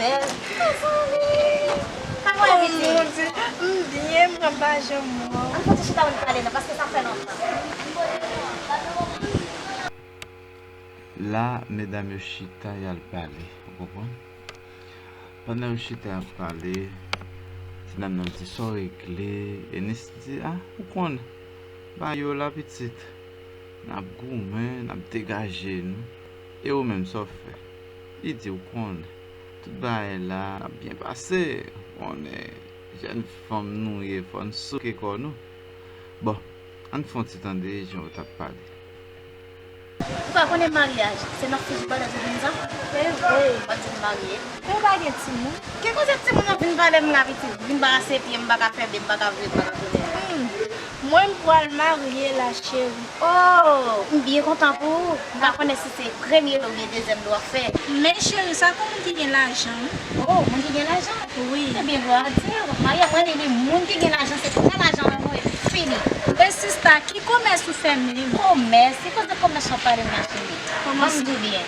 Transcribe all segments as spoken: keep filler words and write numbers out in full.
Mezanmi, kòman w ye, pitit? Oh, mon Dieu, m byen, m pa janm wè w. Ann fè ti chita pou n pale non, paske sa fè lontan. La, medam yo chita, y al pale, ou konprann? Pandan yo chita, y ap pale, ti dam nan di, "Sa w regle?" Enis di, "A, ou konnen, bagay yo la, pitit. N ap goumen, n ap degaje nou. E ou menm, sa w fè?" Li di, "Ou konnen, tout bagay la, n ap byen pase. Ou konnen, jèn fanm nou ye, fò n souke kò nou." Bon, ann fè yon ti tande jan yo t ap pale. Ou pa konnen maryaj se nan fouji bagay yo vin sa? Se vre. W ap di m marye. Men ou pa gen timoun? Ki koze timoun w ap vin pale m la, pitit? Vin barase pye m, m pa ka fè bebe, m pa ka vre, m pa ka konnen. Hmm. Mwen, m pral marye la, cheri. Oh, m byen kontan pou ou. M pa konnen si se premye l oubyen dezyèm l w ap fè. Men cheri, sa pou moun ki gen lajan wi. Oh, moun ki gen lajan? Wi. Ebyen, glwa a Dye, w ap marye. Mwen, li, li, moun ki gen lajan, se pran lajan nan mwen, epi fini. E sista, ki komès ou fè menm? Komès? Ki koze komès w ap pale m la, cheri? Ban m di w byen.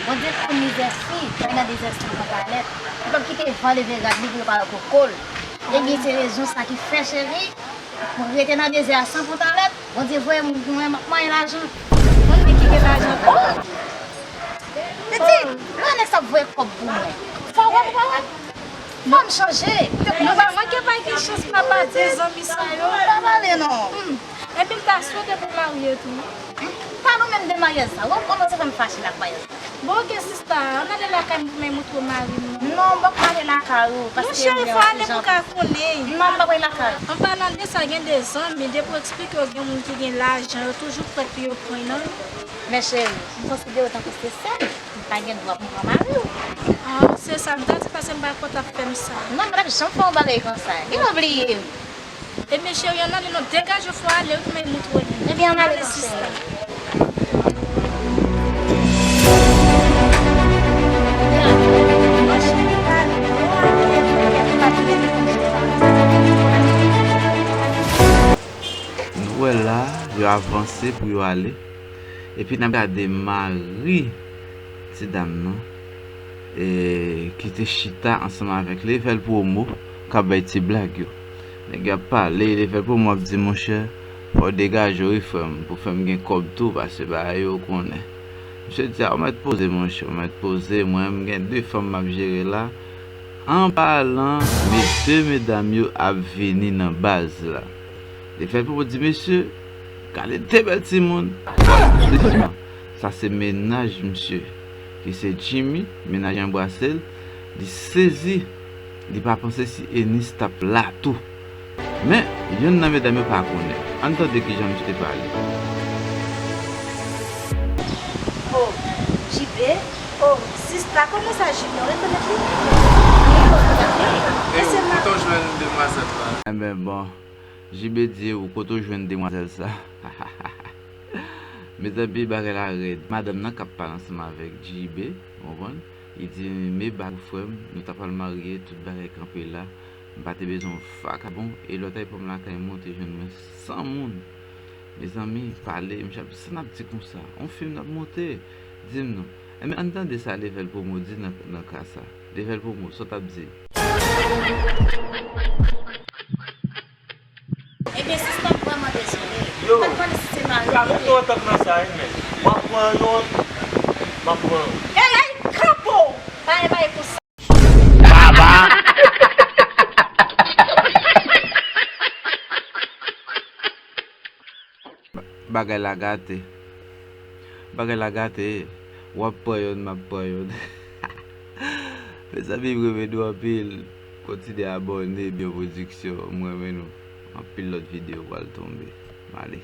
Bondye konn mizè fi ki nan dezè san pantalèt. Li p ap kite van leve rad li pou yo pa wè koko l. Ebyen, se rezon sa ki fè, cheri, mwen rete nan dezè a san pantalèt. Bondye voye m pou mwen, m ap manyen lajan. Moun ki gen lajan. Oh! Pitit, wè nèg sa ap voye kòb pou mwen. Fò w wè m, fò w wè m. Fò m chanje. Nou pa manke bay gen chans papa de zanmi sa yo. Pa pale non. Hmm. Epi m ta swete pou w marye tou. Pale w menm de maryaj sa. Wè w kòmanse fè m fache la ak maryaj sa. Bon, oke, sista, ann ale lakay m pou mwen montre w mari m nan. Non, m p ap ale lakay ou, paske m gen yon ti jan. Non, cheri, fò ale pou w ka konnen. Non, m p ap ale lakay ou. An palan de sa, gen de zanmi, depi w eksplike yo gen moun ki gen lajan, yo toujou prèt pou yo pran nan. Men cheri, m konsidere w tankou se sè m. M pa gen dwa pou m pran mari w. Ah, se sa m ta di, paske m pa kwè w t ap fè m sa. Non, m pa t ap janm fè yon bagay konsa. Genlè w bliye m. Ebyen, cheri, ann ale non, degaje w, fò w ale wi, pou mwen montre w li. Ebyen, ann ale non, cheri. Nou wè la, yo avanse pou yo ale. Epi n ap gade mari ti dam nan, e, ki te chita ansanm avèk Level Promo, k ap bay ti blag yo. Nèg yo ap pale, Level Promo ap di, "Monchè, fò w degaje w wi, frè m, pou fè m gen kòb tou, paske bagay yo ou konnen." Misye di, "A, ou mèt poze, monchè, ou mèt poze, mwen, m gen de fanm m ap jere la." An palan, men de medam yo ap vini nan baz la. Level Promo di, "Mesye, gade de bèl timoun." Sa se mennaj misye, ki se Jimmy, mennaj anbrase l, li sezi, li pa panse si Enis t ap la tou. Men, youn nan medam yo pa konnen. Ann tande kijan misye te pale. Oh, J B? Oh, sista, kòman sa J B? Ou rekonèt li? E ou, kote w jwenn demwazèl la? Enben, bon, J B di ou, kote w jwenn demwazèl sa? Mezanmi, bagay la rèd. Madanm nan k ap pale ansanm avèk J B, ou konprann? Li di, "Men bag frè m, nou ta pral marye, tout bagay kanpe la. M pa te bezwen yon vakabon, e lè w t al pran m lakay mwen, w te jwenn mwen san moun." Mezanmi, pale, misye ap di, "Sa n ap di konsa? On fim n ap monte? Di m non." Enben, ann tande sa Level Promo di nan, nan ka sa. Level Promo, sa w t ap di? Ebyen, sista, m vrèman dezole. Yo, m pa t konnen si se mari m te ye. Yo, ap pran yon, m ap pran yon. Ey, ey, kanpe w! Pa gen bagay konsa. Baba! Bagay la gate. Bagay la gate. W ap pran yonn, m ap pran yonn. Mezanmi, m renmen nou anpil. Kontinye abòne, Byon Pwodiksyon. M renmen nou. Anpil lòt videyo pral tonbe. M ale.